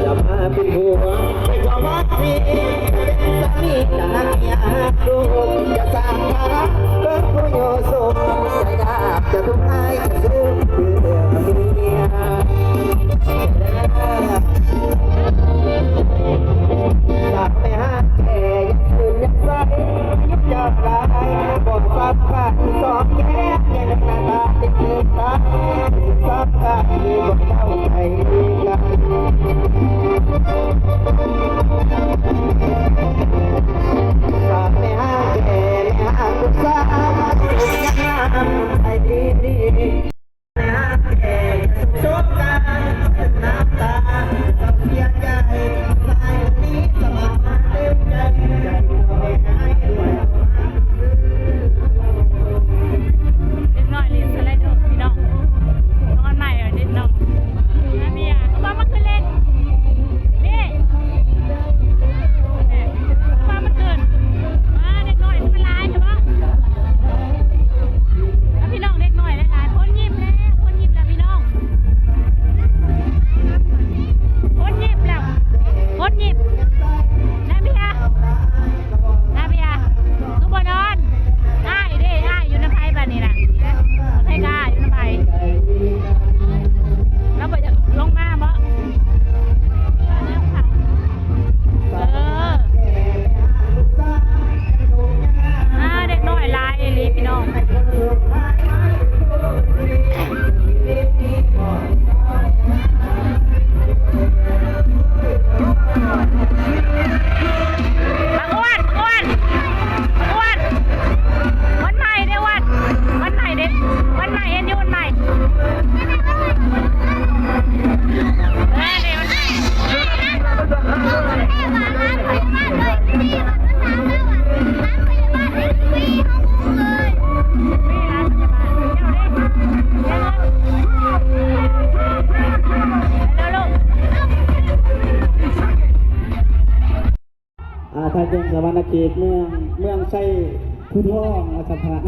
ຢ່າມາເປັນຫ່ວງ ໃຫ້ຄວາມຮັກມີ ເປັນສາມີຈາກເມຍຮັກລູກ ຢ່າສ້າງພາລະເບິ່ງຜູ້ໂຍສົມ ຈະຍາກຈະທຸກຮ້າຍກະເຊິ່ງເພື່ອເມຍ. ສາວແມ່ຮັກແທ້ ຢ່າຊື່ນຢ່າໃສ ອາຍຸເຈົ້າຫຼາຍ ບໍ່ສຳຄັນ ສອງແກ້ມ ແຕ່ໜ້າຕາຕິດຕິດຕາ ສຳຄັນທີ່ພວກເຈົ້າໃຈກັນ. ສາວແມ່ຮັກແທ້ ແມ່ຮັກລູກສາວ ສົມຍາມໃຈດີ. ເດັກນ້ອຍຫຼິ້ນສະໄລເດີພີ່ນ້ອງ ນອນໃໝ່ເອົາເດັກນ້ອຍ ມາເມຍ ເອົາມາຄືນເຫຼັ້ນ ນີ້ ວ່າມັນເກີດ ວ່າເດັກນ້ອຍມັນຫຼາຍແທ້ບໍ່ ແລ້ວພີ່ນ້ອງເດັກນ້ອຍຫຼາຍໆ ຄົນຍິບແລ້ວ ຄົນຍິບແລ້ວພີ່ນ້ອງ ຄົນຍິບແລ້ວ ຄົນຍິບ ນາເບຍ ນາເບຍ ຄືບໍ່ນອນ ອ້າຍເດ້ ອ້າຍຢູ່ນຳໃຜບາດນີ້ນະ ໃຜກະອ້າຍຢູ່ນຳໃຜ ລາວບໍ່ຢາກລົງມາບໍ? ເອີ ອ່າ ເດັກນ້ອຍຫຼາຍອີ່ຫຼີພີ່ນ້ອງ ບັກອ້ວນ ບັກອ້ວນ ບັກອ້ວນ ວັນໃໝ່ເດ້ ວັນ ວັນໃໝ່ເດ້ ວັນໃໝ່ ເຫັນຢູ່ວັນໃໝ່. ອ່າ ທ່ານແຈ້ງສະຫວັນນະເຂດ ເມືອງ ເມືອງໄຊພູທອງ ວ່າຊັ້ນເທາະ.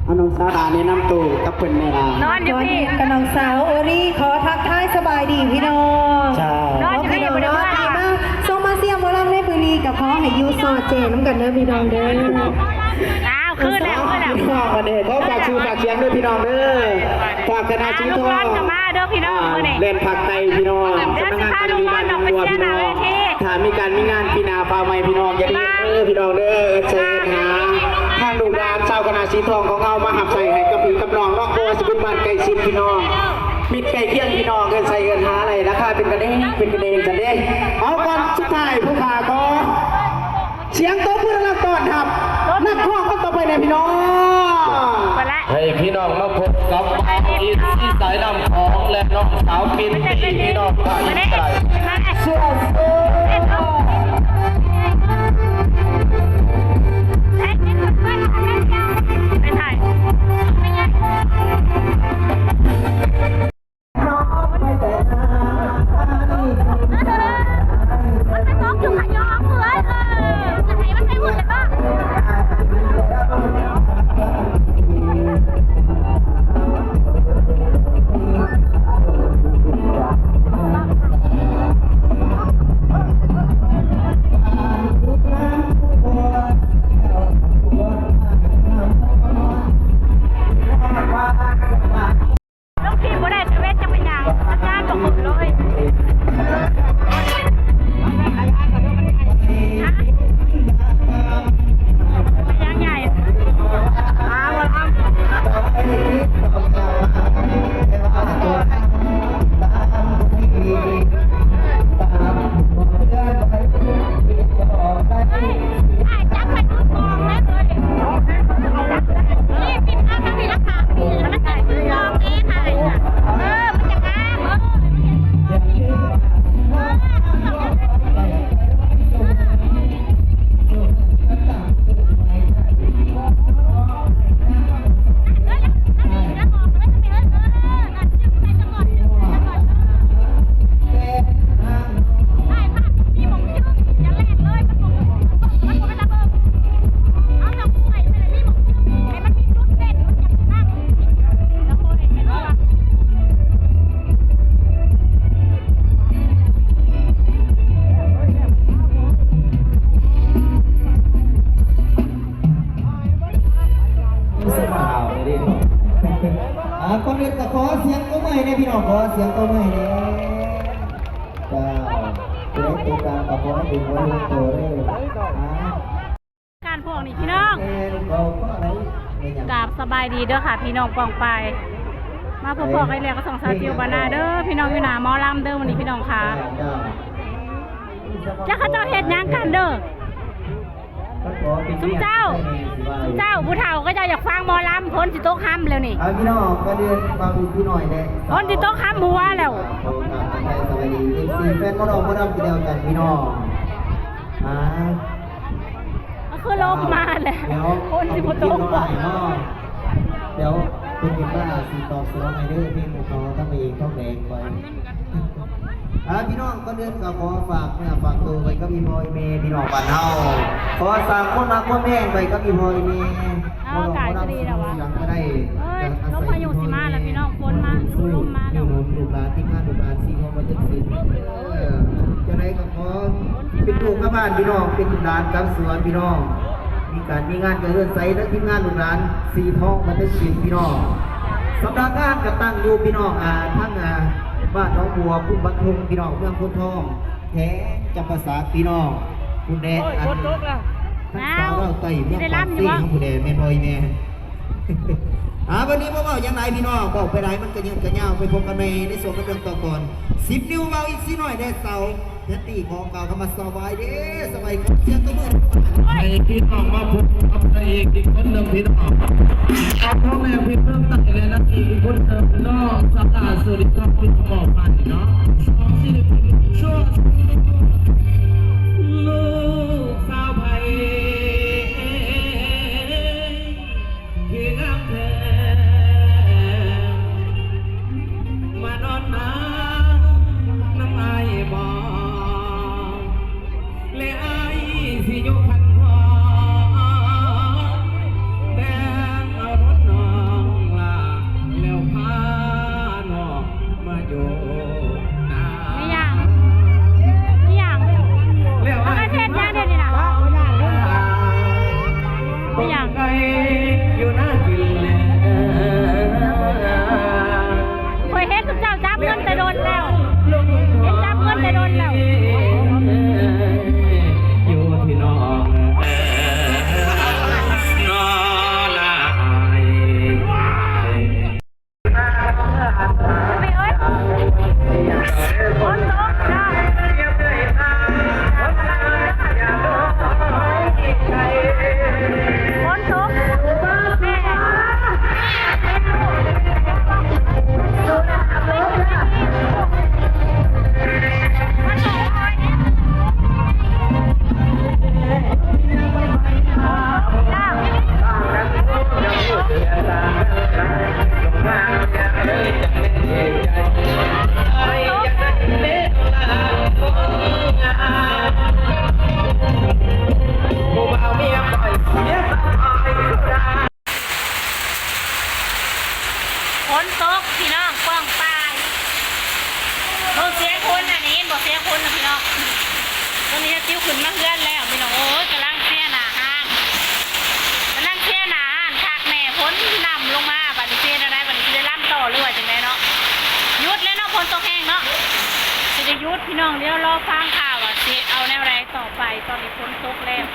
ເອົາ ນ້ອງສາວ ແນະນຳໂຕກັບເພິ່ນແດ່ລະ. ນອນຢູ່ພີ້ ກັບນ້ອງສາວໂອຣີ ຂໍທັກທາຍສະບາຍດີພີ່ນ້ອງ. ເຈົ້າ ນອນຢູ່ພີ້ ພີ່ນ້ອງເນາະ ທີ່ມາຊົມມາຊຽມໝໍລຳໃນມື້ນີ້ ກໍຂໍໃຫ້ຢູ່ສອດແຈ້ນຳກັນເດີພີ່ນ້ອງເດີ. ອ້າວ ຄືນແລ້ວ ຄືນແລ້ວ ພີ່ນ້ອງ ບັດນີ້ຂໍຝາກຊື່ຝາກສຽງເດີພີ່ນ້ອງເດີ. ຝາກຄະນະສີທອງ ອ່າ ແລ່ນພາກໃຕ້ພີ່ນ້ອງ ສຳນັກງານການຢູ່ບ້ານນາງົວພີ່ນ້ອງ. ຖ້າມີການມີງານປີໜ້າຟ້າວໃໝ່ພີ່ນ້ອງ ຢ່າລືມເດີພີ່ນ້ອງເດີ ເອີ້ນໃສ່ເອີ້ນຫາທາງລູກຫຼານຊາວຄະນະສີທອງຂອງເຮົາ ມາຮັບໃຊ້ໃຫ້ກັບພີ່ກັບນ້ອງເນາະ ບໍ່ວ່າຊິເປັນບ້ານໃກ້ຊິດພີ່ນ້ອງ ມິດໃກ້ຄຽງພີ່ນ້ອງ ເອີ້ນໃສ່ເອີ້ນຫາໄດ້ ລາຄາເປັນກັນເອງ ເປັນກັນເອງຊັ້ນເດ້. ເອົາ ກ່ອນສຸດທ້າຍ ຜູ້ຂ້າຂໍ ສຽງຕົບມືດັງໆ ຕ້ອນຮັບນັກຮ້ອງຄົນຕໍ່ໄປແດ່ພີ່ນ້ອງ. ໃຫ້ພີ່ນ້ອງມາພົບກັບບ່າວອິນຊີສາຍນ້ຳຂອງ ແລະ ນ້ອງສາວປິນຕີ ພີ່ນ້ອງ ພາກອີສານ. ໄປຖ່າຍ ມັນໄປຕົກຢູ່ຂະຍອງເວີ້ຍ ເອີ ຈະໃຫ້ມັນໄປໝົດເລີຍເນາະ. ຂໍສຽງຕົບມືໃຫ້ແດ່ພີ່ນ້ອງ ຂໍສຽງຕົບມືໃຫ້ແດ່. ເຈົ້າ ຜູ້ໃດຕົກການກໍຂໍໃຫ້ເປັນຄົນລົງໂຕເດີ້. ອ່າ ການພວກນີ້ພີ່ນ້ອງ ແມ່ນບໍ່ ຂໍໃດແມ່ນຫຍັງ? ກາບສະບາຍດີເດີ້ຄ່ະພີ່ນ້ອງປ້ອງປາຍ ມາພົບພໍ້ກັນອີກແລ້ວກັບຊ່ອງສາວຈິວບ້ານນາເດີ້ພີ່ນ້ອງ ຢູ່ໜ້າໝໍລຳເດີ້ມື້ນີ້ພີ່ນ້ອງຄ່ະ. ເຈົ້າ ເຈົ້າ ຈັກເຂົາເຈົ້າເຮັດຫຍັງກັນເດີ້. ຊຸມເຈົ້າ ຊຸມເຈົ້າຜູ້ເຖົ້າເຂົາເຈົ້າຢາກຟັງໝໍລຳ ຝົນຊິຕົກຮຳແລ້ວນີ້. ອ່າ ພີ່ນ້ອງ ກ່ອນອື່ນ ຝາກພີ່ນ້ອງແດ່ ຝົນຊິຕົກຮຳຫົວແລ້ວ. ຂໍກາບທັກທາຍສະບາຍດີ ເອັຟຊີ ແຟນໝໍລຳ ໝໍລຳຄືດຽວກັນພີ່ນ້ອງ. ອ່າ ກໍຄືລົມມາແຫຼະ ຝົນຊິບໍ່ຕົກບໍ່. ດຽວເພິ່ນຂຶ້ນມາຊິຕອບສະໜອງໃຫ້ເດີ້ ເພງຂອງເຂົາກັບພະເອກທອງແດງກ່ອນ. ອ່າ ພີ່ນ້ອງ ກ່ອນອື່ນກໍຂໍຝາກເນື້ອຝາກໂຕໄວ້ກັບອີ່ພໍ່ອີ່ແມ່ພີ່ນ້ອງບ້ານເຮົາ ຂໍສ້າງຄວາມຮັກຄວາມແພງໄວ້ກັບອີ່ພໍ່ອີ່ແມ່. ເອີ ກາຍກໍດີແລ້ວຫວາ ເອີ ລົມພາຍຸຊິມາແລ້ວພີ່ນ້ອງ ຝົນມາ ລົມມາແລ້ວ. ລູກຫຼານ ທີມງານລູກຫຼານສີທອງມາເຕັມສິບ ເອີ ຈັ່ງໃດກໍຂໍເປັນລູກກັບບ້ານພີ່ນ້ອງ ເປັນຫຼານກັບສວນພີ່ນ້ອງ ມີການມີງານກໍເຮືອນໃສ ທັງທີມງານລູກຫຼານສີທອງມາເຕັມສິບພີ່ນ້ອງ. ສຳນັກງານກໍຕັ້ງຢູ່ພີ່ນ້ອງ ອ່າ ທາງ ອ່າ ບ້ານໜອງບົວ ພູບັນທົງພີ່ນ້ອງ ເມືອງໂພນທອງ ແຂວງຈຳປາສັກພີ່ນ້ອງ. ພຸ້ນແດ່ ອັນ ທາງສາວລາວໃຕ້ເມືອງປາກເຊເຮົາພຸ້ນແດ່ ແມ່ນບໍ່ອີ່ແມ່? ອ່າ ວັນນີ້ບໍ່ເວົ້າຫຍັງຫຼາຍພີ່ນ້ອງ ເວົ້າໄປຫຼາຍມັນກະຍືດກະຍາວ. ໄປພົບກັນໃໝ່ໃນຊ່ວງດຳເນີນຕໍ່ກ່ອນ. ສິບນິ້ວເວົ້າອີກຊິໜ້ອຍແດ່ ສາວແພັດຕີ້ ຂໍກ່າວຄຳວ່າສະບາຍດີ ສະບາຍດີ ຂໍສຽງຕົບມືໃຫ້ພີ່ນ້ອງມາພົບກັບພະເອກອີກຄົນໜຶ່ງພີ່ນ້ອງ ເຈົ້າຂອງແນວເພງເມືອງໃຕ້ ແລະ ນາງເອກອີກຄົນໜຶ່ງ ນ້ອງສາວຕາ ສຸລິທອນ ພິມມອບໃຫ້ເນາະ ສອງສິລະປິນຊົ່ວຊີວິດ ລູກສາວໃຜ ຄືງາມແທ້ ມານອນນານນຳອ້າຍບໍ ແລະ ອ້າຍຊິຍົກຂັນທອງ ແຕ່ງເອົານວນນ້ອງລາ ແລ້ວພານ້ອງ ມາຢູ່ນາ. ແມ່ນຫຍັງ? ແມ່ນຫຍັງ? ປະກາດເຮັດຫຍັງດຽວນີ້ນະ? ແມ່ນຫຍັງ? ຂ້ອຍເຫັນຊຸມເຈົ້າຈັບເງິນແຕ່ດົນແລ້ວ ເຫັນຈັບເງິນແຕ່ດົນແລ້ວ. ຢູ່ທີ່ນ້ອງ ຝົນຕົກພີ່ນ້ອງ ປ້ອງປາຍ ເບິ່ງສຽງຄົນນະ ໄດ້ຍິນບໍ່ສຽງຄົນນະພີ່ນ້ອງ. ຕອນນີ້ສາວຈິວຂຶ້ນມາເຮືອນແລ້ວພີ່ນ້ອງເອີຍ ກຳລັງເຊຍໜ້າຮ້ານ ກຳລັງເຊຍໜ້າຮ້ານຄັກແນ່ ຝົນນຳລົງມາ. ບັດນີ້ຊິເຮັດແນວໃດ ບັດນີ້ຊິໄດ້ລຳຕໍ່ ຫຼືວ່າຈັ່ງໃດເນາະ? ຢຸດແລ້ວເນາະ ຝົນຕົກແຮງເນາະ ຊິໄດ້ຢຸດພີ່ນ້ອງ. ດຽວລໍຟັງຂ່າວວ່າຊິເອົາແນວໃດຕໍ່ໄປ. ຕອນນີ້ຝົນຕົກແລ້ວ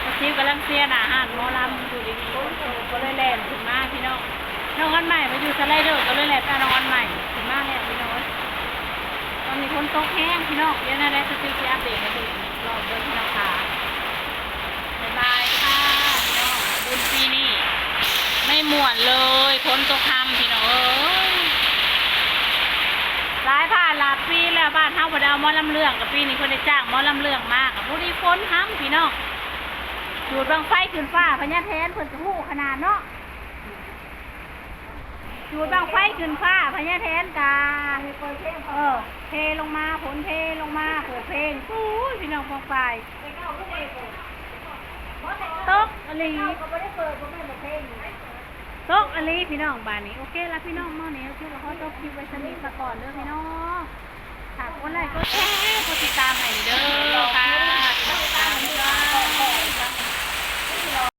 ສາວຈິວກຳລັງເຊຍໜ້າຮ້ານໝໍລຳຢູ່ດີໆ ຝົນຕົກກໍເລີຍແລ່ນຂຶ້ນມາພີ່ນ້ອງ. ນ້ອງອັນໃໝ່ມາຢູ່ສະໄລເດີ ກໍເລີຍແລ່ນໄປເອົານ້ອງອັນໃໝ່ຂຶ້ນມາແລ້ວພີ່ນ້ອງເອີຍ. ຕອນນີ້ຝົນຕົກແຮງພີ່ນ້ອງ ດຽວແນວໃດສາວຈິວຊິອັບເດດໃຫ້ເບິ່ງອີກລອບເດີພີ່ນ້ອງຄ່ະ. ບາຍບາຍຄ່ະພີ່ນ້ອງ. ບຸນປີນີ້ໄມ່ມ່ວນເລີຍ ຝົນຕົກຮຳພີ່ນ້ອງເອີຍ. ຫຼາຍພາດຫຼາຍປີແລ້ວ ບ້ານເຮົາບໍ່ໄດ້ເອົາໝໍລຳເລື່ອງ ກະປີນີ້ເພິ່ນໄດ້ຈ້າງໝໍລຳເລື່ອງມາ ກະພໍດີຝົນຮຳພີ່ນ້ອງ. ຈູດບັ້ງໄຟຂຶ້ນຟ້າ ພະຍາແຖນເພິ່ນກະຮູ້ຂະໜາດເນາະ. ຈູດບັ້ງໄຟຂຶ້ນຟ້າ ພະຍາແຖນກະ ເອີ ເທລົງມາ ຝົນເທລົງມາ ເປີດເພງ. ໂອ້ຍ ພີ່ນ້ອງປ້ອງປາຍ ຕົກອີ່ຫຼີ ຕົກອີ່ຫຼີພີ່ນ້ອງ. ບາດນີ້ໂອເຄລະພີ່ນ້ອງ ມື້ນີ້ສາວຈິວກໍຂໍຈົບຄລິບໄວ້ສ່ຳນີ້ສາກ່ອນເດີພີ່ນ້ອງ. ຝາກກົດໄລກົດແຊ ກົດຕິດຕາມໃຫ້ເດີ.